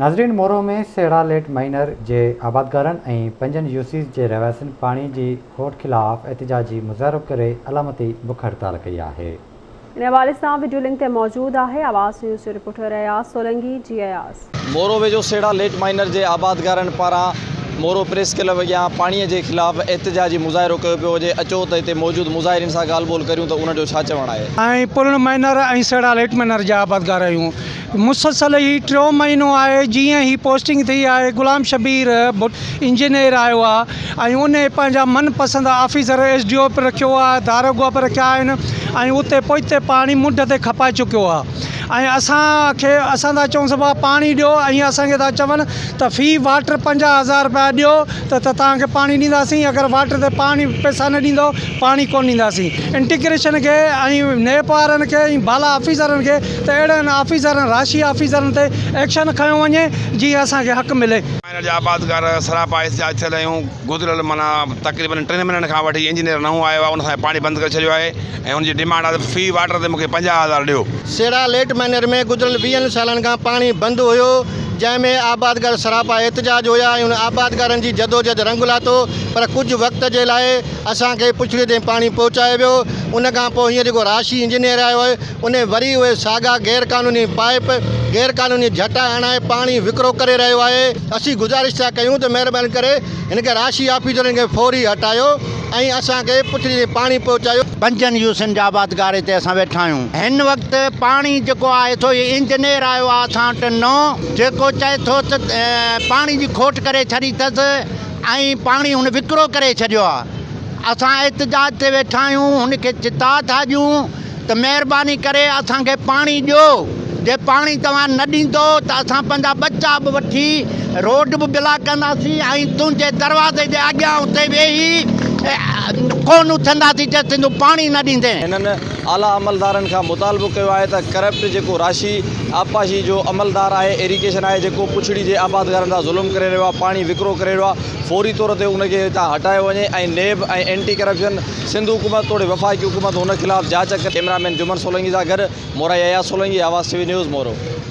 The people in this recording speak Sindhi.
ناظرين مورو ۾ سيڙا ليٽ مائنر جي آبادگارن ۽ پنجن يوسيز جي رهواسين پاڻي جي کوٽ خلاف احتجاجي مظاهرو ڪري علامتي بک هڙتال ڪئي آهي. ان حوالي سان وڊيو لنڪ تي موجود آهي آواز نيوز جو رپورٽر اياز سولنگي جي اياز. مورو ويجهو سيڙا ليٽ مائنر جي آبادگارن پاران مورو پريس ڪلب اڳيان پاڻي جي خلاف احتجاجي مظاهرو ڪيو پيو وڃي اچو ته هتي موجود مظاهرين سان ڳالهه ٻولهه ڪريون ته انهن جو ڇا چوڻ آهي. ۽ پرڻ مائنر ۽ سيڙا ليٽ مائنر جا آبادگار آهيون مسلسل هي ٽيون مهينو آهي جيئن هي پوسٽنگ ٿي آهي غلام شبير ڀٽ انجنيئر آيو آهي ۽ انهي پنهنجا من پسند آفيسر ايس ڊي او به رکيو آهي داروغا به رکيا آهن ۽ اتي پوئتي پاڻي منڍ تي کپائي چڪيو آهي ۽ اسان کي اسان ٿا چئون ڀاء پاڻي ڏيو ۽ اسان کي ٿا چون ته في واٽر 50 هزار رپيا ڏيو ته ته توهان کي پاڻي ڏينداسين اگر واٽر تي پاڻي پئسا نه ڏيندو پاڻي ڪونه ڏينداسين انٽيگريشن کي ۽ نيپ وارن کي ۽ بالا آفيسرن کي ته اهڙن آفيسرن راشي آفيسرن تي ايڪشن کنيو وڃي جيئن اسان کي حق ملي. مائنر جا آبادگار سراپا احتجاج ٿيل آهيون گذريل معنيٰ تقريبن ٽن مهينن کان وٺي انجنيئر نئون آيو آهي ان سان پاڻي بند ڪري ڇڏيو آهي ۽ ان جي ڊمانڊ آهي ته في واٽر تي مونکي 50 هزار ڏيو. سيڙا ليٽ مائنر ۾ گذريل ويهن سالن کان پاڻي بند هيو جنهن ۾ آبادگار سراپا احتجاج هيا ۽ ان آبادگارن جي جدوجهد رنگ لاتو پر ڪجهه وقت جي لاء اسان کي پڇڙي تائين پاڻي پهچايو ويو ان کان پوء هينئر جيڪو راشي انجنيئر آيو آهي انهي وري اهي ساڳا غير قانوني پائيپ غير قانوني جهٽا هڻائي پاڻي وڪرو ڪري رهيو آهي. اسين گذارش ٿا ڪيون ته مهرباني ڪري هن کي راشي آفيسرن کي فوري هٽايو ۽ اسان کي پڇڙي تائين پاڻي پهچايو. پنجن يوسين جا آبادگار هتي اسان ويٺا آهيون. هن وقت پاڻي جيڪو آهي سو هي انجنيئر آيو آهي اسان وٽ نئون جيڪو چئي ٿو ته پاڻي جي کوٽ ڪري ڇڏي اٿس ۽ پاڻي هن وڪرو ڪري ڇڏيو آهي. اسان احتجاج تي ويٺا آهيون هن کي چتاء ٿا ڏيون ته مهرباني ڪري اسان کي پاڻي ڏيو، جي پاڻي توهان نه ڏيندو ته اسان پنهنجا ٻچا به وٺي روڊ به بلاڪ ڪنداسين ۽ تنهنجي دروازي جي اڳيان اتي ويهي ڪونه اٿنداسين جيستائين تون پاڻي نه ڏيندين. هنن اعليٰ عملدارن کان مطالبو ڪيو آهي ته ڪرپٽ جيڪو راشي آبپاشي جو عملدار آهي ايريگيشن آهي جيڪو پڇڙي جي آبادگارن سان ظلم ڪري رهيو آهي پاڻي وڪرو ڪري رهيو آهي فوري طور تي ان کي هتان هٽايو وڃي ۽ نيب ۽ اينٽي ڪرپشن سنڌ حڪومت توڙي وفاقي حڪومت هن خلاف جاچ ڪري. ڪئميرا مين جمن سولنگي سان گڏ Morai Ayaz Solangi, Awaz T V news, Moro.